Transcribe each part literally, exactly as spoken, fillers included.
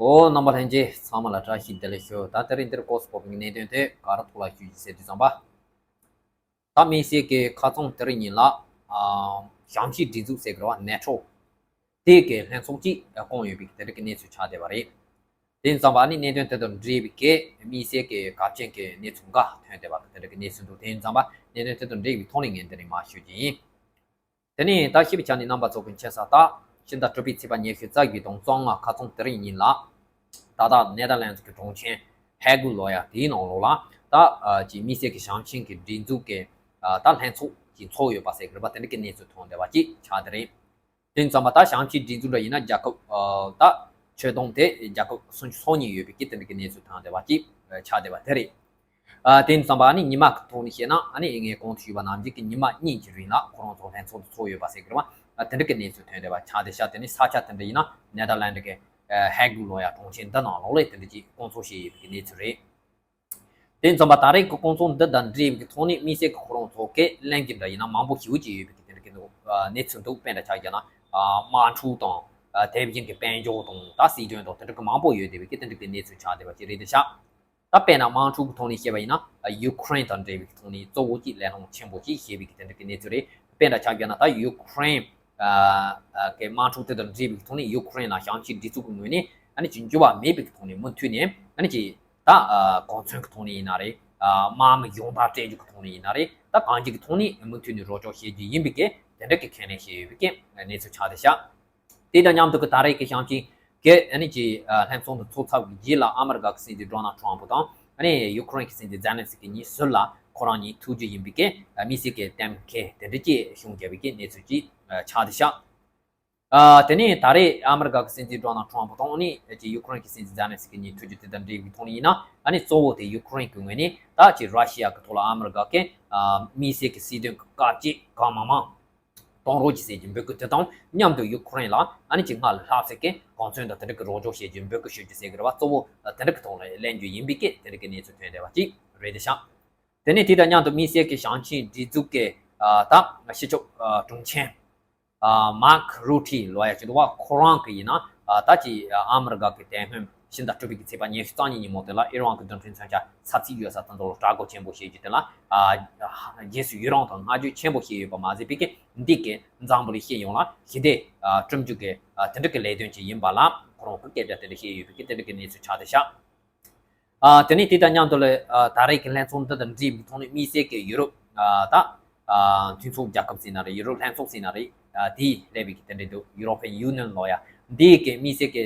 ཨོ། རྣམ་པ་ལྷན་རྒྱས་ཚང་མ་ལ་བཀྲ་ཤིས་བདེ་ལེགས་ཞུ། ད་དེ་རིང་འདིར་སྐོར་སུ་བབས་པའི་གནད་དོན་དེ་ག་རེ་ཐོག་ལ་ཞུ་རྒྱུ་ཟེར་དུས་ཙམ་པ། ད་དམིགས་བསལ་གྱི་ཁ་རྩང་དེ་རིང་ཉིན་ལ་ཨ་ཞང་ཆིངས་སྒྲིག་འཛུགས་ཟེར་གི་རེད་བ། ནེ་ཊོ། དེ་གི་ལྷན་ཚོགས་ཅིག་བསྐོངས་ཡོད་པའི་དེ་འདྲ་གི་གནས་ཚུལ་ཆགས་བསྡད་པ་རེད། དེ་ཙམ་པ་ནི་གནད་དོན་དེ་དང་འབྲེལ་བའི་གི་དམིགས་བསལ་གྱི་གལ་ཆེན་གྱི་གནས་ཚུལ་འགའ་ཐོན་བསྡད་པ་དེ་འདྲ་གི་གནས་ཚུལ་འདུག་དེ་ཙམ་པ་གནད་དོན་དེ་དང་འབྲེལ་བའི་ཐོག་ནས་ངས་འདི་ནས་མར་ཞུ་རྒྱུ་ཡིན། དེ་ནས་ད་ཞིབ་ཆ་ནས་རྣམ་པ་ཚོ་གི་མཁྱེན་གསལ་ལྟར། ཕྱི་ཟླ་དྲུག་པའི་ཚེས་པ་ཉི་ཤུ་རྩ་བཞི་དང་བཅོ་ལྔ་ཁ་རྩང་དེ་རིང་ཉིན་ལ། ད་ལྟ་ནེ་དར་ལེན་ཌི་གི་གྲོང་ཁྱེར་ཧེ་གུ་ལོ་ཡ་དེའི་ནང་ལོགས་ལ། ད་ཨ་ཅིག་དམིགས་བསལ་གྱི་ཞང་ཆིངས་ཀྱི་སྒྲིག་འཛུགས་ཀྱི་ཨ་ད་ལྷན་ཚོགས་ཀྱི་ཚོགས་ཡོད་པ་ཟེར་གི་རེད་པ། དེ་འདྲ་གི་གནས་ཚུལ་ཐོན་བསྡད་པ་ཅིག་ཆགས་བསྡད་རེད། དེ་ཙམ་པ་ད་ཞང་ཆིངས་སྒྲིག་འཛུགས་འདྲ་ཡིན་ན་རྒྱལ་ཁབ་ཨ་ད་ཆོད་དོན་དེ་རྒྱལ་ཁབ་སུམ་ཅུ་སོ་གཉིས་ཡོད་པའི་གི་དེ་འདྲ་གི་གནས་ཚུལ་ཐོན་བསྡད་པ་ཅིག་ཆགས་བསྡད་པ་དེ་རེད། ཨ་དེ་ཙམ་པ་ཨ་ནི་ཉི་མ་གི་ཐོག་ནས་བཤད་ན། ཨ་ནི་ངས་གོང་དུ་ཞུས་པ་ནང་བཞིན་གྱི་ཉི་མ་གཉིས་ཀྱི་རིང་ལ་ཁོ་རང་ཚོ་ལྷན་ཚོགས་དེ་ཚོགས་ཡོད་པ་ཟེར་གི་རེད་བ། ཨ་དེ་འདྲ་གི་གནས་ཚུལ་ཐོན་བསྡད་པ་ཆགས་བསྡད་ཤག་དེ་ནི་ས་ཆ་དེ་འདྲ་ཡིན་ན་ནེ་དར་ལེན་ཌི་གི་ཨ་ཧེ་གུ་ལོ་ཡ་གྲོང་ཁྱེར་འདི་ནང་ལོགས་ལ་དེ་འདྲ་ཅིག་བསྐོང་ཚོགས་བྱས་ཡོད་པའི་གི་གནས་ཚུལ་རེད། དེ་ཙམ་པ་ད་རེས་ཀྱི་བསྐོང་ཚོགས་འདི་དང་འབྲེལ་བའི་གི་ཐོག་ནས་དམིགས་བསལ་གྱི་ཁོ་རང་ཚོ་གི་གླེང་རྒྱུ་འདྲ་ཡིན་ན་མང་པོ་ཞེ་པོ་ཅིག་ཡོད་པའི་གི་དེ་འདྲ་གི་འདུག་ཨ་གནས་ཚུལ་འདུག་དཔེ་འདྲ་ཆ་བཞག་ན་ཨ་དམག་འཁྲུག་དང་། ཨ་དེ་བཞིན་གྱི་དཔལ་འབྱོར་དང་ད་སྲིད་དོན་དང་དེ་འདྲ་གི་མང་པོ་ཡོད་བསྡད་པའི་གི་དེ་འདྲ་གི་གནས་ཚུལ་ཆགས་བསྡད་པ་ཅིག་རེད་དེ་ཤག་ད་དཔེར་ན་དམག་འཁྲུག་གི་ཐོག་ནས་བཤད་པ་ཡིན་ན། ཨ་ཡུ་ཁུ་རེན་དང་འབྲེལ་བའི་ཐོག་ནས་གཙོ་བོ་གཅིག་གླེང་སློང་ཆེན་པོ་ཞིག་བྱས་པའི་གི་དེ་འདྲ་གི་གནས་ཚུལ་རེད། དཔེར་ན་ཆ་བཞག་ན་ད་ཡུ་ཁུ་རེན་ཨ་ཨ་གི་དམག་འཁྲུག་དེ་དང་འབྲེལ་བའི་ཐོག་ནས་ཡུ་ཁུ་རེན་ལ་ཞང་ཆིངས་སྒྲིག་འཛུགས་ཀྱི་ངོས་ནས་ཨ་ནི་ཅིག་འགྱུར་བ་མེད་པའི་གི་ཐོག་ནས་མུ་མཐུད་ནས་ཨ་ནི་ཅིག་ད་ཨ་གོ་མཚོན་གྱི་ཐོག་ནས་ཡིན་ན་རེད། ཨ་དམག་མི་ཡོངས་བསྡོམས་སྤྲད་རྒྱུ་གི་ཐོག་ནས་ཡིན་ན་རེད། ད་གང་ཅིའི་གི་ཐོག་ནས་མུ་མཐུད་ནས་རོགས་སྐྱོར་བྱེད་རྒྱུ་ཡིན་པའི་གི་དེ་འདྲ་གི་ཁས་ལེན་བྱས་ཡོད་པའི་གི་གནས་ཚུལ་ཆགས་བསྡད་ཤག་དེ་དང་མཉམ་དུ་གི་ད་རེས་ཀྱི་ཞང་ཆིངས་ཀྱི་ཨ་ནི་ཀྱི་ཨ་ལྷན་ཚོགས་འདི་ཚོགས་ཚར་བའི་རྗེས་ལ་ཨ་མི་རི་ཀ་གི་སྲིད་འཛིན་ཌོ་ནལ་ཊམ་ཕུ་དང་ཨ་ནི་ཡུ་ཁུ་རེན་གྱི་སྲིད་འཛིན་ཛེ་ལན་སི་ཀི་གཉིས་ཟུར་ལ་ཁོ་རང་གཉིས་ཐུག་རྒྱུ་ཡིན་པའི་གི་ཨ་དམིགས་བསལ་གྱི་གཏན་འཁེལ་དེ་འདྲ་ཅིག་བྱུང་བསྡད་པའི་གི་གནས་ཚུལ་ཅིག་ཨ་ཆགས་བསྡད་ཤག་ཨ་དེ་ནས་ད་རེས་ཨ་མི་རི་ཀ་གི་སྲིད་འཛིན་ཌོ་ནལ་ཊམ་ཕུ་དང་ཨ་ནི་ཀྱི་ཡུ་ཁུ་རེན་གྱི་སྲིད་འཛིན་ཛེ་ལན་སི་ཀི་གཉིས་ཐུག་རྒྱུ་དེ་དང་འབྲེལ་བའི་ཐོག་ནས་ཡིན་ན། ཨ་ནི་གཙོ་བོ་དེ་ཡུ་ཁུ་རེན་གྱི་ངོས་ནས་ད་ཅིག་ར་ཤི་ཡ་གི་ཐོག་ལ་ཨ་མི་རི་ཀ་གི་ཨ་དམིགས་བསལ་གྱི་སྲིད་དོན་གྱི་བཀག་སྐྱིལ་གང་མང་མང་གཏོང་རོགས་གྱིས་ཟེར་གྱི་འབོད་སྐུལ་དེ་དང་མཉམ་དུ་ཡུ་ཁུ་རེན་ལ་ཨ་ནི་ཅིག་སྔར་ལས་ལྷག་ཚད་ཀྱི་གོ་མཚོན་དང་དེ་འདྲ་གི་རོགས་སྐྱོར་བྱེད་རྒྱུའི་འབོད་སྐུལ་ཞུ་རྒྱུ་ཟེར་གི་རེད་བ། གཙོ་བོ་དེ་འདྲ་གི་ཐོག་ལ་གླེང་རྒྱུ་ཡིན་པའི་གི་དེ་འདྲ་གི་གནས་ཚུལ་ཐོན་བསྡད་པ་ཅིག་རེད་དེ་ཤག་དེ་ནས་དེ་དང་མཉམ་དུ་དམིགས་བསལ་གྱི་ཞང་ཆིངས་སྒྲིག་འཛུགས་ཀྱི་ཨ་ད་སྤྱི་ཁྱབ་ཨ་དྲུང་ཆེ་ཨ་མཱརྐ་རུ་ཊི་ལོ་ཡ་ཅིག་འདུག་བ། ཁོ་རང་གི་ཡིན་ན་ཨ་ད་ཅིག་ཨ་མི་རི་ཀ་གི་དེ་སྔོན་ཕྱི་ཟླ་དྲུག་པའི་གི་ཚེས་པ་ཉི་ཤུ་རྩ་གཉིས་ཉིན་མོ་དེ་ལ་ཨི་རན་གྱི་མདུན་ཁྲིམས་མཚོན་ཆ་ཚབ་ཚིག་ཡོད་ས་དེ་ཚོ་ལ་དྲག་རྒོལ་ཆེན་པོ་བྱེད་རྒྱུ་དེ་ལ་ཨ་རྗེས་སུ་ཡི་རང་དང་བསྔགས་བརྗོད་ཆེན་པོ་བྱས་ཡོད་པ་མ་ཟད་པའི་གི་འདི་གི་འཛམ་བུ་གླིང་སྤྱི་ཡོངས་ལ་ཞི་བདེ་ཨ་བསྐྲུན་རྒྱུ་གི་ཨ་དེ་འདྲ་གི་ལས་དོན་ཅིག་ཡིན་པ་ལ་ཁོ་རང་གི་སྐད་ཆ་དེ་འདྲ་བཤད་ཡོད་པའི་གི་དེ་འདྲ་གི་གནས་ཚུལ་ཆགས་བསྡད་ཤག་ཨ་དེ་ནས་དེ་དང་མཉམ་དུ་ལ་ཨ་ད་རེས་ཀྱི་ལྷན་ཚོགས་འདི་དང་འབྲེལ་བའི་ཐོག་ནས་དམིགས་བསལ་གྱི་ཡུ་རོབ་ཨ་ད་ཨ་མཐུན་ཚོགས་རྒྱལ་ཁབ་ཟེར་ན་རེད། ཡུ་རོབ་ལྷན་ཚོགས་ཟེར་ན་རེད། ཨ་དེས་སླེབས་པའི་གི་དེ་འདྲ་འདུག European Union ལོ་ཡ་འདིའི་གི་དམིགས་བསལ་གྱི་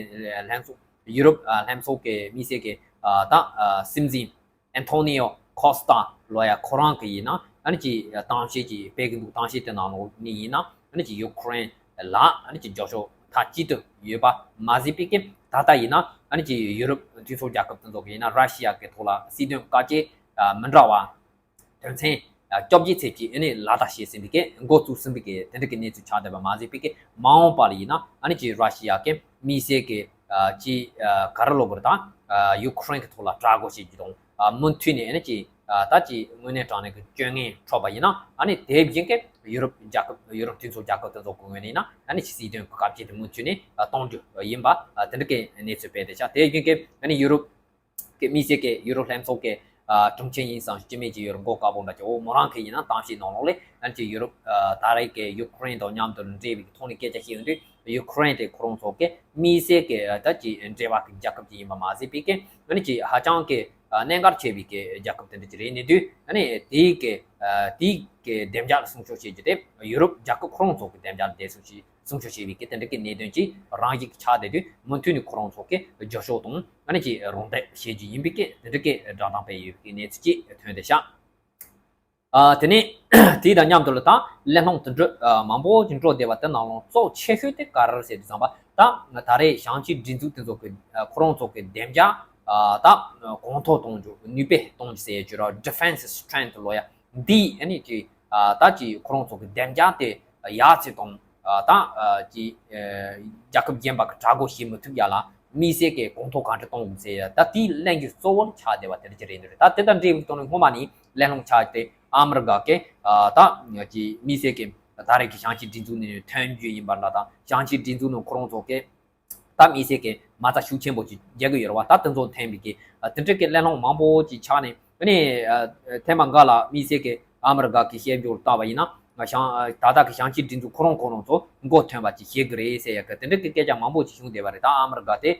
ལྷན་ཚོགས། ཡུ་རོབ་ཨ་ལྷན་ཚོགས་ཀྱི་དམིགས་བསལ་གྱི་ཨ་ད་ཨ་སྲིད་འཛིན་ཨན་ཐོ་ནི་ཡོ་ཁོ་སྟ་ལོ་ཡ་ཁོ་རང་གི་ཡིན་ན་ཨ་ནི་ཅིག་གཏམ་བཤད་ཅིག་སྤེལ་གི་འདུག་གཏམ་བཤད་དེ་ནང་ལོགས་ནས་ཡིན་ན་ཨ་ནི་ཅིག་ཡུ་ཁུ་རེན་ལ་ཨ་ནི་ཅིག་རྒྱབ་སྐྱོར་མཐའ་གཅིག་ཏུ་ཡོད་པ་མ་ཟད་པའི་གི་ད་ལྟ་ཡིན་ན་ཨ་ནི་ཅིག་ཡུ་རོབ་མཐུན་ཚོགས་རྒྱལ་ཁབ་དེ་ཚོ་གི་ཡིན་ན་ར་ཤི་ཡ་གི་ཐོག་ལ་སྲིད་དོན་བཀག་སྐྱིལ་ཨ་མི་འདྲ་བ་དོན་ཚན་བཅོ་བརྒྱད་ཚད་ཀྱི་ཨ་ནི་ལག་བསྟར་བྱས་ཟིན་པའི་གི་འགོ་བཙུགས་ཟིན་པའི་གི་དེ་འདྲ་གི་གནས་ཚུལ་ཆགས་བསྡད་པ་མ་ཟད་པའི་གི་མ་འོངས་པ་ལ་ཡིན་ན་ཨ་ནི་ཅིག་ར་ཤི་ཡ་གི་དམིགས་བསལ་གྱི་ཨ་ཅིག་ཨ་ག་རེ་ལབ་དགོས་རེད། ད་ཨ་ཡུ་ཁུ་རེན་གྱི་ཐོག་ལ་དྲག་རྒོལ་བྱེད་རྒྱུ་དང་ཨ་མུ་མཐུད་ནས་ཨ་ནི་ཅིག་ཨ་ད་ཅིག་དངོས་གནས་དྲང་གནས་ཀྱི་སྤྱོད་ངན་འཕྲོག་པ་ཡིན་ན་ཨ་ནི་དེ་བཞིན་གྱི་ཡུ་རོབ་རྒྱལ་ཁབ་ཡུ་རོབ་མཐུན་ཚོགས་རྒྱལ་ཁབ་དེ་ཚོ་གི་ངོས་ནས་ཡིན་ན་ཨ་ནི་ཅིག་སྲིད་དོན་གྱི་བཀག་སྐྱིལ་དེ་མུ་མཐུད་ནས་ཨ་གཏོང་རྒྱུ་ཡིན་པ་ཨ་དེ་འདྲ་གི་གནས་ཚུལ་སྤེལ་བསྡད་ཤག་དེ་བཞིན་གྱི་ཨ་ནི་ཡུ་རོབ་ཀྱི་དམིགས་བསལ་གྱི་ཡུ་རོབ་ལྷན་ཚོགས་ཀྱི་ཨ་དྲུང་ཆེ་ཡིན་ཙང་སྤྱི་མི་ཅིག་ཡོད་རེད། མགོ་དཀར་པོ་འདྲ་ཅིག་འོ་མོ་རང་གི་ཡིན་ན་གཏམ་བཤད་ནང་ལོགས་ལ་ཨ་ནི་ཅིག་ཡུ་རོབ་ཨ་ད་རེས་ཀྱི་ཡུ་ཁུ་རེན་དང་མཉམ་དུ་འབྲེལ་བའི་ཐོག་ནས་སྐད་ཆ་བཤད་ཡོང་དུས་ཡུ་ཁུ་རེན་དེ་ཁོ་རང་ཚོ་གི་དམིགས་བསལ་གྱི་ཨ་ད་ཅིག་འབྲེལ་བ་གི་རྒྱལ་ཁབ་ཅིག་ཡིན་པ་མ་ཟད་པའི་གི་ཨ་ནི་ཅིག་ཧ་ཅང་གི་ཨ་གནད་འགག་ཆེ་བའི་གི་རྒྱལ་ཁབ་དེ་འདྲ་ཅིག་རེད། ནས་དུས་ཨ་ནི་དེའི་གི་ཨ་དེའི་གི་བདེ་འཇགས་ལ་སྲུང་སྐྱོབ་བྱེད་རྒྱུ་དེ་ཡུ་རོབ་རྒྱལ་ཁབ་ཁོ་རང་ཚོ་གི་བདེ་འཇགས་བདེ་སྲུང་བྱེད། སྲུང་སྐྱོབ་བྱེད་པའི་གི་དེ་འདྲ་གི་གནད་དོན་ཅིག་རང་བཞིན་གྱི་ཆགས་བསྡད་དུས་མུ་མཐུད་ནས་ཁོ་རང་ཚོ་གི་རྒྱབ་སྐྱོར་དང་ཨ་ནི་ཅིག་རོགས་འདེགས་བྱེད་རྒྱུ་ཡིན་པའི་གི་དེ་འདྲ་གི་བསྒྲགས་གཏམ་སྤེལ་ཡོད་པའི་གི་གནས་ཚུལ་ཅིག་ཐོན་བསྡད་ཤག་ཨ་དེ་ནས་དེ་དང་མཉམ་དུ་ལ་ད་གླེང་སློང་དུད་འགྲོ་ཨ་མང་པོ་ཅིག་འགྲོ་བསྡད་པ་དེ་ནང་ལོགས་གཙོ་ཆེ་ཤོས་དེ་ག་རེ་རེད་ཟེར་དུས་ཙམ་པ། ད་ད་རེས་ཞང་ཆིངས་སྒྲིག་འཛུགས་དེ་ཚོ་གི་ཨ་ཁོ་རང་ཚོ་གི་བདེ་འཇགས་ཨ་ད་གོང་མཐོར་གཏོང་རྒྱུ་ནུས་པ་གཏོང་རྒྱུ་ཟེར་ཡ་ཅིག་ར། Defense strength ལོ་ཡ་འདི་ཨ་ནི་ཅིག་ཨ་ད་ཅིག་ཁོ་རང་ཚོ་གི་བདེ་འཇགས་དེ་ཡག་ཅིག་དང་ཨ་ད་ཨ་ཅིག་ཨ་རྒྱལ་ཁབ་གཞན་པ་གི་དྲག་རྒོལ་བྱེད་མི་ཐུབ་ཡ་ལ་དམིགས་བསལ་གྱི་གོང་མཐོར་གང་འདྲ་གཏོང་དགོས་ཟེར་ཡ་ད་དེའི་གླེང་རྒྱུ་གཙོ་བོ་ཆགས་བསྡད་པ་དེ་འདྲ་ཅིག་རེད་འདུག་རེད། ད་དེ་དང་འབྲེལ་བའི་ཐོག་ནས་སྔོན་མ་ནས་གླེང་སློང་ཆགས་ཏེ་ཨ་མི་རི་ཀ་གི་ཨ་ད་ཅིག་དམིགས་བསལ་གྱི་ད་རེས་ཀྱི་ཞང་ཆིངས་སྒྲིག་འཛུགས་ནས་ཐོན་རྒྱུ་ཡིན་པ་འདྲ་དང་ཞང་ཆིངས་སྒྲིག་འཛུགས་ནང་ཁོ་རང་ཚོ་གི་ད་ ད་དམིགས་བསལ་གྱི་མ་རྩ་ཤུགས་ཆེན་པོ་ཅིག་རྒྱག་གི་ཡོད་རེད་བ། ད་དེ་ཚོ་འཐེན་པའི་གི་དེ་འདྲ་གི་གླེང་སློང་མང་པོ་ཅིག་ཆགས་ནས། ཨ་ནི་ཐེངས་མ་འགའ་ལ་དམིགས་བསལ་གྱི་ཨ་མི་རི་ཀ་གི་སྐྱབས་བཅོལ་བཏང་བ་ཡིན་ན། ང་ཞང་ད་ལྟ་གི་ཞིང་ཆེན་སྒྲིག་འཛུགས་ཁོ་རང་ཁོ་རང་ཚོ་མགོ་ཐོན་པ་ཅིག་བྱེད་ཀྱི་རེད་ཟེར་ཡ་གི་དེ་འདྲ་གི་སྐད་ཆ་མང་པོ་ཅིག་བྱུང་བསྡད་པ་རེད། ད་ཨ་མི་རི་ཀ་དེ་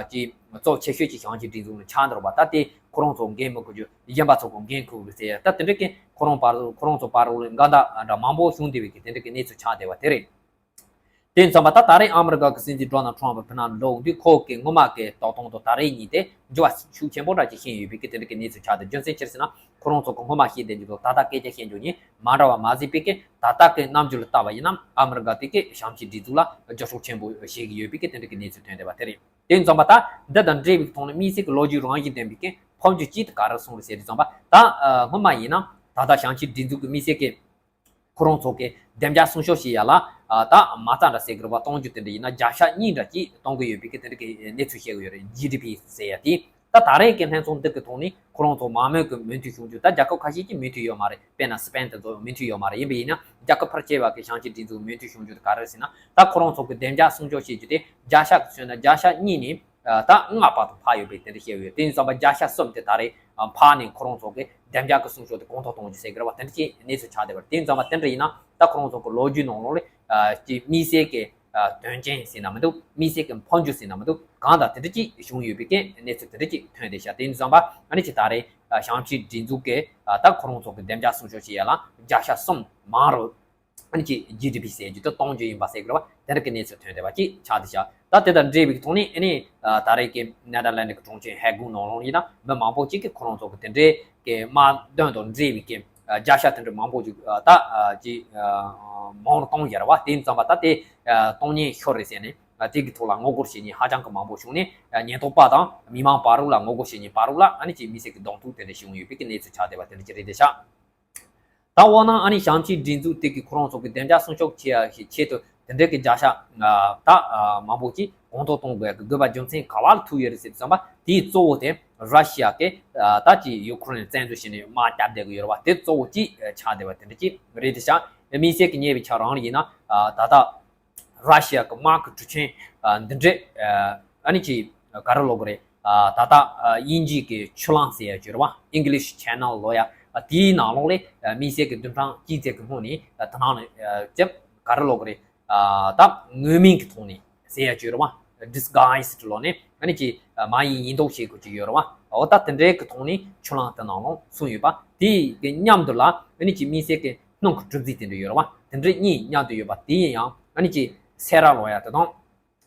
ཅིག་གཙོ་ཆེ་ཤོས་ཀྱི་ཞིང་ཆེན་སྒྲིག་འཛུགས་ནང་ཆགས་འདུག་པ། ད་དེ་ཁོ་རང་ཚོ་འགན་མི་འཁུར་རྒྱུ་གཞན་པ་ཚོ་གི་འགན་འཁུར་དགོས་ཟེར་ཡ། ད་དེ་འདྲ་གི་ཁོ་རང་བར་ཁོ་རང་ཚོ་བར་ལ་འགལ་ཟླ་འདྲ་མང་པོ་བྱུང་བསྡད་པའི་གི་དེ་འདྲ་གི་གནས་ཚུལ་ཆགས་བསྡད་པ་དེ་རེད། དེ་ཡིན་ཙང་པ་ད་ད་རེས་ཨ་མི་རི་ཀ་གི་སྲིད་འཛིན་ཌོ་ནལ་ཊམ་ཕི་ཕི་ནང་ལོག་དུས་ཁོ་གི་སྔོན་མ་གི་ལྟ་སྟངས་དང་ད་རེས་གཉིས་དེ་འགྱུར་བ་ཤུགས་ཆེན་པོ་འདྲ་ཅིག་ཕྱིན་ཡོད་པའི་གི་དེ་འདྲ་གི་གནས་ཚུལ་ཆགས་འདུག་རྒྱུ་མཚན་ཅི་རེད་ཟེར་ན། ཁོ་རང་ཚོ་གི་སྔོན་མ་བཤད་བསྡད་རྒྱུ་དང་ད་ལྟ་སྐད་ཆ་བཤད་རྒྱུ་གཉིས་མ་འདྲ་བ་མ་ཟད་པའི་གི་ད་ལྟ་གི་རྣམ་འགྱུར་ལ་བལྟས་པ་ཡིན་ན་ཨ་མི་རི་ཀ་དེ་གི་ཞིང་ཆེན་སྒྲིག་འཛུགས་ལ་རྒྱབ་སྐྱོར་ཆེན་པོ་བྱེད་ཀྱི་ཡོད་པའི་གི་དེ་འདྲ་གི་གནས་ཚུལ་ཐོན་བསྡད་པ་དེ་རེད། དེ་ཡིན་ཙང་པ་ད་འདི་དང་འབྲེལ་བའི་ཐོག་ནས་དམིགས་བསལ་གྱི་ལོ་རྒྱུས་རང་བཞིན་ལྡན་པའི་གི་ཕབ་འཇུག་ཅིག་དེ་ག་རེ་གསུངས་རེད་ཟེར་དུས་ཙམ་པ། ད་སྔོན་མ་ཡིན་ན་ད་ལྟ་ཞིང་ཆེན་སྒྲིག་འཛུགས་ཀྱི་དམིགས་བསལ་གྱི་ཁོ་རང་ཚོ་གི་བདེ་འཇགས་སྲུང་སྐྱོབ་བྱེད་ཡ་ལ་ད་མ་རྩ་འདྲ་ཟེར་གི་རེད་བ། གཏོང་རྒྱུ་དེ་འདྲ་ཡིན་ན་བརྒྱ་ཆ་གཉིས་འདྲ་ཅིག་གཏོང་གི་ཡོད་པའི་གི་དེ་འདྲ་གི་གནས་ཚུལ་བཤད་གི་ཡོད་རེད། ཇི་ཌི་པི་ཟེར་ཡ་དེ། ད་ད་རེས་ཀྱི་ལྷན་ཚོགས་འདི་གི་ཐོག་ནས་ཁོ་རང་ཚོ་མང་མོས་ཀྱི་མོས་མཐུན་བྱུང་རྒྱུ། ད་རྒྱལ་ཁབ་ཁ་ཤས་ཀྱིས་མོས་མཐུན་ཡོད་མ་རེད། དཔེར་ན་སི་པེན་དེ་ཚོ་མོས་མཐུན་ཡོད་མ་རེད། ཡིན་པ་ཡིན་ན་རྒྱལ་ཁབ་ཕལ་ཆེ་བ་གི་ཞིང་ཆེན་སྒྲིག་འཛུགས་མོས་མཐུན་བྱུང་རྒྱུ་དེ་ག་རེ་རེད་ཟེར་ན། ད་ཁོ་རང་ཚོ་གི་བདེ་འཇགས་སྲུང་སྐྱོབ་བྱེད་རྒྱུ་དེ་བརྒྱ་ཆ་གི་མཚོན་ན་བརྒྱ་ཆ་གཉིས་ནས་ད་ལྔ་བར་དུ་འཕར་ཡོད་པའི་དེ་འདྲ་བཤད་ཡོད། དེ་ཡིན་ཙང་པ་བརྒྱ་ཆ་གསུམ་དེ་ད་རེས་འཕར་ནས་ཁོ་རང་ཚོ་གི་བདེ་འཇགས་ཀྱི་སྲུང་སྐྱོབ་དེ་གོང་མཐོར་གཏོང་རྒྱུ་ཟེར་གི་རེད་བ། དེ་འདྲ་ཅིག་གནས་ཚུལ་ཆགས་བསྡད་པ་རེད། དེ་ཡིན་ཙང་པ་དེ་འདྲ་ཡིན་ན་ད་ཁོ་རང་ཚོ་གི་ལོ་རྒྱུས་ནང་ལོགས་ལ་ཅིག་དམིགས་བསལ་གྱི་དོན་རྐྱེན་ཟེར་ན་མི་འདུག་དམིགས་བསལ་གྱི་འཕོ་འགྱུར་ཟེར་ན་མི་འདུག་གང་དང་དེ་འདྲ་ཅིག་བྱུང་ཡོད་པའི་གི་གནས་ཚུལ་དེ་འདྲ་ཅིག་ཐོན་བསྡད་ཤག་དེ་ཡིན་ཙང་པ་ཨ་ནི་ཅིག་ད་རེས་ཞིང་ཆེན་སྒྲིག་འཛུགས་ཀྱི་ད་ཁོ་རང་ཚོ་གི་བདེ་འཇགས་སྲུང་སྐྱོབ་བྱེད་ཡ་ལ་བརྒྱ་ཆ་གསུམ་མང་རུ། ཨ་ནི་ཅིག་ཇི་ཌི་པི་ཟེར་རྒྱུ་དེ་གཏོང་རྒྱུ་ཡིན་པ་ཟེར་གི་རེད་བ། དེ་འདྲ་གི་གནས་ཚུལ་ཐོན་བསྡད་པ་ཅིག་ཆགས་བསྡད་ཤག་ད་དེ་དང་འབྲེལ་བའི་ཐོག་ནས་ཨ་ནི་ད་རེས་ཀྱི་ནེ་དར་ལེན་ཌི་གི་གྲོང་ཁྱེར་ཧེ་གུ་ནང་ལོགས་ཡིན་ན་མི་མང་པོ་ཅིག་གིས་ཁོ་རང་ཚོ་གི་དེ་འདྲའི་གི་དམག་དོན་དང་འབྲེལ་བའི་གི་བརྒྱ་ཆ་དེ་འདྲ་མང་པོ་ཅིག་ད་ཅིག་མང་རུ་གཏོང་ཡ་རེད་བ། དེ་ཡིན་ཙང་པ་ད་དེ་གཏོང་ཉེན་ཤོར་རེད་ཟེར་ནས་དེ་གི་ཐོག་ལ་ངོ་རྒོལ་བྱེད་མཁན་ཧ་ཅང་གི་མང་པོ་བྱུང་ནས་ཉེན་རྟོག་པ་དང་མི་མང་བར་ལ་ངོ་རྒོལ་བྱེད་མཁན་བར་ལ་ཨ་ནི་ཅིག་དམིགས་བསལ་གྱི་གདོང་ཐུག་དེ་འདྲ་བྱུང་ཡོད་པའི་གི་གནས་ཚུལ་ཆགས་བསྡད་པ་དེ་འདྲ་ཅིག་རེད་བསྡད་ཤག་ད་འོ་ན་ཨ་ནི་ཞིང་ཆེན་སྒྲིག་འཛུགས་དེ་གིས་ཁོ་རང་ཚོ་གི་བདེ་འཇགས་སྲུང་སྐྱོབ་བྱེད་ཡ་ཞིག་ཆེད་དུ་དེ་འདྲའི་གི་བརྒྱ་ཆ་ད་མང་པོ་ཅིག་གོང་མཐོར་གཏོང་དགོས་ཡ་གི་དགོས་པ་རྒྱུ་མཚན་ག་བ་ལ་ཐུག་ཡོད་རེད་ཟེར་དུས་ཙམ་པ། དེའི་གཙོ་བོ་དེ་ར་ཤི་ཡ་གི་ད་ཅིག་ཡུ་ཁུ་རེན་བཙན་འཛུལ་བྱས་ནས་དམག་བརྒྱབ་བསྡད་གི་ཡོད་རེད་བ། དེ་གཙོ་བོ་ཅིག་ཆགས་བསྡད་པ་དེ་འདྲ་ཅིག་རེད་བསྡད་ཤག་དམིགས་བསལ་གྱི་ཉེ་བའི་ཆར་རང་ལ་ཡིན་ན་ད་ལྟ་ར་ཤི་ཡ་གི་དམག་གི་གྲུ་ཆེན་འདི་འདྲས་ཨ་ནི་ཅིག་ག་རེ་ལབ་དགོས་རེད། ད་ལྟ་དབྱིན་ཇིའི་གི་ཆུ་གླང་ཟེར་ཡ་ཅིག་ཡོད་རེད་བ། English Channel ལབ་ཡ། དེའི་ནང་ལོགས་ལ་དམིགས་བསལ་གྱི་བདུན་ཕྲག་གཅིག་ཙམ་གྱི་སྔོན་ནས་དེ་ནང་ནས་ཅིག་ག་རེ་ལབ་དགོས་རེད། ད་དངོས་མིང་གི་ཐོག་ནས་ཟེར་ཡ་ཅིག་ཡོད་རེད་བ། Disguised ལབ་ནས་ཨ་ནི་ཅིག་མ་ཡིན་ཡིན་མདོག་བྱེད་དགོས་ཅིག་ཡོད་རེད་བ། འོ་ད་དེ་འདྲའི་གི་ཐོག་ནས་ཆུ་གླང་དེ་ནང་ལོགས་སོང་ཡོད་པ། དེའི་གི་མཉམ་དུ་ལ་ཨ་ནི་ཅིག་དམིགས་བསལ་གྱི་སྣུམ་གྱི་གྲུ་འཛིན་དེ་འདྲ་ཡོད་རེད་བ། དེ་འདྲ་གཉིས་མཉམ་དུ་ཡོད་པ། དེ་ཡིན་ཡང་ཨ་ནི་ཅིག་སེ་ར་ལབ་ཡ་དེ་དང་།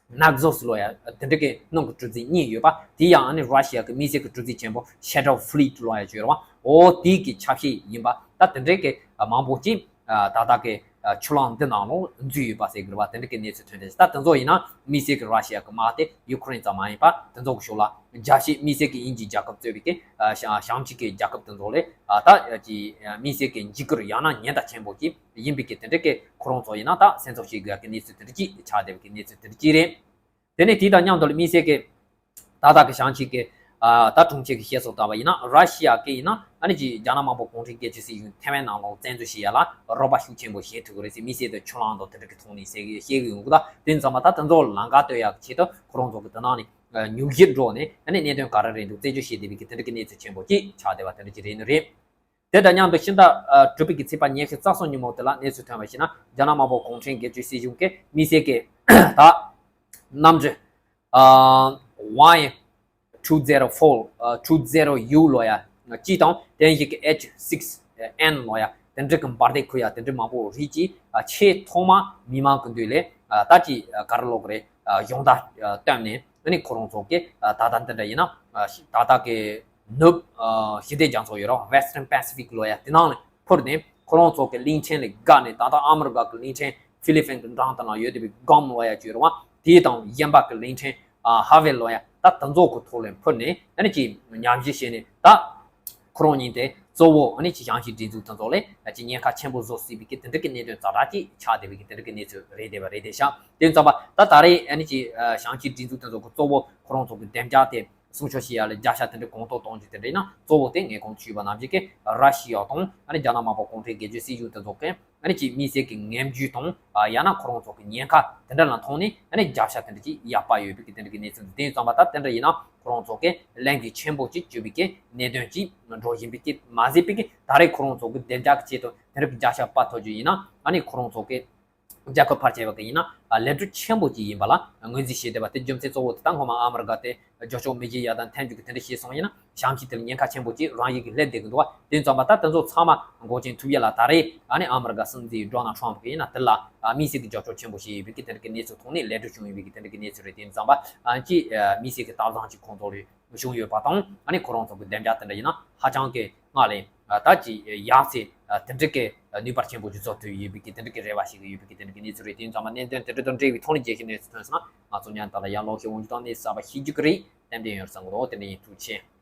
Naxos ལབ་ཡ་དེ་འདྲ་གི་སྣུམ་གྱི་གྲུ་འཛིན་གཉིས་ཡོད་པ། དེ་ཡང་ཨ་ནི་ར་ཤི་ཡ་གི་དམིགས་བསལ་གྱི་གྲུ་འཛིན་ཆེན་པོ་Shadow Fleet ལབ་ཡ་ཅིག་ཡོད་རེད་བ། འོ་དེའི་གི་ཆ་ཤས་ཡིན་པ། ད་དེ་འདྲའི་གི་མང་པོ་ཅིག་ད་ལྟ་གི་ཆུ་གླང་འདི་ནང་ལོགས་འཛུལ་ཡོད་པ་ཟེར་གི་རེད་བ། དེ་འདྲ་གི་གནས་ཚུལ་ཐོན་ཏེ། ད་དེ་ཚོ་ཡིན་ན་དམིགས་བསལ་གྱི་ར་ཤི་ཡ་གི་དམག་དེ་ཡུ་ཁུ་རེན་ཙམ་མ་ཡིན་པ་དེ་ཚོ་གི་ཕྱོགས་ལ་རྒྱལ་སྤྱི་དམིགས་བསལ་གྱི་དབྱིན་ཇི་རྒྱལ་ཁབ་གཙོས་པའི་གི་ཞིང་ཆེན་གྱི་རྒྱལ་ཁབ་དེ་ཚོ་ལ་ད་ཅིག་དམིགས་བསལ་གྱི་འཇིགས་སྐུལ་ཡང་ན་ཉེན་བརྡ་ཆེན་པོ་ཅིག་ཡིན་པའི་གི་དེ་འདྲ་གི་ཁོ་རང་ཚོ་ཡིན་ན་ད་སེམས་ཚོར་བྱེད་དགོས་ཡ་གི་གནས་ཚུལ་དེ་འདྲ་ཅིག་ཆགས་བསྡད་པའི་གི་གནས་ཚུལ་དེ་འདྲ་ཅིག་རེད། དེ་ནས་དེ་དང་མཉམ་དུ་ལ་དམིགས་བསལ་གྱི་ད་ལྟ་གི་ཞིང་ཆེན་གྱི་ད་གྲོང་ཁྱེར་གྱི་བཤད་སྲོལ་ལྟར་བ་ཡིན་ན་ར་ཤི་ཡ་གི་ཡིན་ན་ཨ་ནི་ཅིག་རྒྱ་ནག་དམར་པོ་གུང་ཁྲན་སྒེར་གཅོད་སྲིད་གཞུང་ཐེ་ཝན་ནང་ལོགས་བཙན་འཛུལ་བྱེད་ཡ་ལ་རོགས་པ་ཤུགས་ཆེན་པོ་བྱེད་ཐུབ་ཀྱི་རེད་ཟེར་དམིགས་བསལ་དུ་ཆུ་གླང་དང་དེ་འདྲ་གི་ཐོག་ནས་ཟེར་གི་བཤད་གི་ཡོང་གི། ད་དེ་ཙམ་པ་ད་དེ་ཚོ་ལ་ལམ་ཁ་གཏོད་ཡ་གི་ཆེད་དུ་ཁོ་རང་ཚོ་གི་དེ་ནང་ནས་ཉུག་བཞི་འགྲོ་ནས་ཨ་ནི་གནད་དོན་ག་རེ་རེད་འདུག་རྩད་གཅོད་བྱེད་བསྡད་པའི་གི་དེ་འདྲ་གི་གནས་ཚུལ་ཆེན་པོ་ཅིག་ཆགས་བསྡད་པ་དེ་འདྲ་ཅིག་རེད་ནི་རེད། དེ་དང་མཉམ་དུ་ཕྱི་ཟླ་དྲུག་པའི་གི་ཚེས་པ་ཉི་ཤུ་རྩ་གསུམ་ཉིན་མོ་དེ་ལ་གནས་ཚུལ་ཐོན་པ་ཞིག་ན་རྒྱ་ནག་དམར་པོ་གུང་ཁྲན་སྒེར་གཅོད་སྲིད་གཞུང་གིས་དམིགས་བསལ་གྱི་ད་གནམ་གྲུ་ཨ་ཝའེ་ཊུ་ཛེ་རོ་ཕོར་ཨ་ཊུ་ཛེ་རོ་ཡུ་ལབ་ཡ་གཅིག་དང་དེ་བཞིན་གྱི་ཨེཆ་སིགས་ཨེན་ལབ་ཡ་དེ་འདྲ་གི་འབར་མདེལ་འཁུར་ཡ་དེ་འདྲ་མང་པོ་རིགས་ཀྱིས་ཨ་ཆེས་ཐོག་མ་མི་མང་གི་མདུན་ལས་ཨ་ད་ཅི་ཨ་ག་རེ་ལབ་དགོས་རེད། ཨ་གཞོགས་མདའ་ཨ་བཏོན་ནས་ཨ་ནི་ཁོ་རང་ཚོ་གིས་ཨ་ད་ལྟ་འདི་འདྲ་ཡིན་ན་ཨ་ད་ལྟ་གི་ནུབ་ཨ་ཞི་བདེ་རྒྱ་མཚོ་ཡོད་རེད་བ། Western Pacific ལབ་ཡ་དེ་ནང་ནས་འཕུར་ནས་ཁོ་རང་ཚོ་གི་གླིང་ཕྲན་ལ་བརྒལ་ནས་ད་ལྟ་ཨ་མི་རི་ཀ་གི་གླིང་ཕྲན་ཧྥི་ལི་ཕིན་གི་འགྲམ་དེ་ན་ཡོད་བསྡད་པའི་གྷམ་ལབ་ཡ་ཅིག་ཡོད་རེད་བ། དེ་དང་གཞན་པ་གི་གླིང་ཕྲན་ཨ་ཧ་ཝེ་ལབ་ཡ་ད་དེ་ཚོ་གི་ཐོག་ལ་འཕུར་ནས་ཨ་ནི་ཅིག་ཉམས་ཞིབ་བྱས་ནས། ད་ཁོ་རང་གཉིས་དེ་གཙོ་བོ་ཨ་ནི་ཅིག་ཞིང་ཆེན་སྒྲིག་འཛུགས་དེ་ཚོ་ལ་ཅིག་ཉེན་ཁ་ཆེན་པོ་བཟོ་སྲིད་པའི་གི་དེ་འདྲ་གི་གནད་དོན་ཛ་དྲག་ཅིག་ཆགས་བསྡད་པའི་གི་དེ་འདྲ་གི་གནས་ཚུལ་རེད་བསྡད་པ་རེད་བསྡད་ཤག་དེ་ཙམ་པ་ད་ད་རེས་ཨ་ནི་ཅིག་ཞིང་ཆེན་སྒྲིག་འཛུགས་དེ་ཚོ་གི་གཙོ་བོ་ཁོ་རང་ཚོ་གི་བདེ་འཇགས་དེ་ སྲུང་སྐྱོབ་བྱེད་ཡ་ལ་བརྒྱ་ཆ་དེ་འདྲ་གོང་མཐོར་གཏོང་རྒྱུ་དེ་འདྲ་ཡིན་ན། གཙོ་བོ་དེ་ངས་གོང་དུ་ཞུས་པ་ནང་བཞིན་གྱི་ར་ཤི་ཡ་དང་ཨ་ནི་རྒྱ་ནག་དམར་པོ་གུང་ཁྲན་སྒེར་གཅོད་སྲིད་གཞུང་དེ་ཚོ་གི་ཨ་ནི་ཅིག་དམིགས་བསལ་གྱི་ངན་ཇུས་དང་། ཨ་ཡང་ན་ཁོ་རང་ཚོ་གི་ཉེན་ཁ་དེ་འདྲ་ལ་མཐོང་ནས། ཨ་ནི་བརྒྱ་ཆ་དེ་འདྲ་ཅིག་ཡར་སྤར་ཡོད་པའི་གི་དེ་འདྲ་གི་གནས་ཚུལ་འདི་དེ་ཙམ་པ། ད་དེ་འདྲ་ཡིན་ན་ཁོ་རང་ཚོ་གི་ལན་འགེབས་ཆེན་པོ་ཅིག་བྱེད་པའི་གི་གནད་དོན་ཅིག་འགྲོ་བཞིན་པའི་གི་མ་ཟད་པའི་གི། ད་རེས་ཁོ་རང་ཚོ་གི་བདེ་འཇགས་ཀྱི་ཆེད་དུ་དེ་འདྲ་གི་བརྒྱ་ཆ་སྤར་ཐུབ་རྒྱུ་ཡིན་ན། ཨ་ནི་ཁོ་རང་ཚོ་གི་རྒྱལ་ཁབ་ཕལ་ཆེ་བ་གི་ཡིན་ན་ལས་འགུལ་ཆེན་པོ་ཅིག་ཡིན་པ་ལ་ངོས་འཛིན་བྱས་བསྡད་པ་དེ། རྒྱུ་མཚན་གཙོ་བོ་དེ་ད་སྔོན་མ་ཨ་མི་རི་ཀ་དེ་རྒྱབ་སྐྱོར་མི་བྱེད་ཡ་དང་འཐེན་རྒྱུ་གི་དེ་འདྲ་བྱས་སོང་ཡིན་ན། གཤམ་གྱི་དེ་ལ་ཉེན་ཁ་ཆེན་པོ་ཅིག་རང་ཡིན་གྱི་སླེབས་བསྡད་ཀྱི་འདུག་བ། དེ་ཙམ་པ་ད་དེ་ཚོ་ཚང་མ་འགོག་རྐྱེན་ཐུབ་ཡ་ལ། ད་རེས་ཨ་ནི་ཨ་མི་རི་ཀ་སྲིད་འཛིན་ཌོ་ནལ་ཊམ་གི་ཡིན་ན་དེ་ལ་དམིགས་བསལ་གྱི་རྒྱབ་སྐྱོར་ཆེན་པོ་བྱས་ཡོད་པའི་གི་དེ་འདྲ་གི་གནས་ཚུལ་ཐོག་ནས་ལས་འགུལ་བྱུང་ཡོད་པའི་གི་དེ་འདྲ་གི་གནས་ཚུལ་རེད། དེ་ཙམ་པ་ཨ་ཅིག་དམིགས་བསལ་གྱི་སྟབས་བཟང་ཅིག་ཁོང་ཚོ་ལ་བྱུང་ཡོད་པ་དང་། ཨ་ནི་ཁོ་རང་ཚོ་གི་བདེ་འཇགས་དེ་འདྲ་ཡིན་ན་ཧ་ཅང་གི་སྔར་ལས་ད་ཅིག་ཡག་ཚེ་དེ་འདྲ་གི་ནུས་པ་ཆེན་པོ་ཅིག་བཟོ་ཐུབ་ཡོད་པའི་གི་དེ་འདྲ་གི་རེ་བ་ཞིག་ཡོད་པའི་གི་དེ་འདྲ་གི་གནས་ཚུལ་རེད། དེ་ཙམ་པ་གནད་དོན་དེ་འདྲ་དང་འབྲེལ་བའི་ཐོག་ནས་རྒྱས་ཤིང་གནས་ཚུལ་ཐོན་སོང་ན། ང་ཚོ་ཉན་ད་ལ་ཡང་ལོག་ཤེས་འོང་རྒྱུ་དང་གནས་གསར་པ་ཤེས་རྒྱུ་གི་རེད། ཏན་ཏན་ཡོད་བསམ་གི་འདུག་དེ་འདྲ་ཡིན། ཐུགས་རྗེ་ཆེ།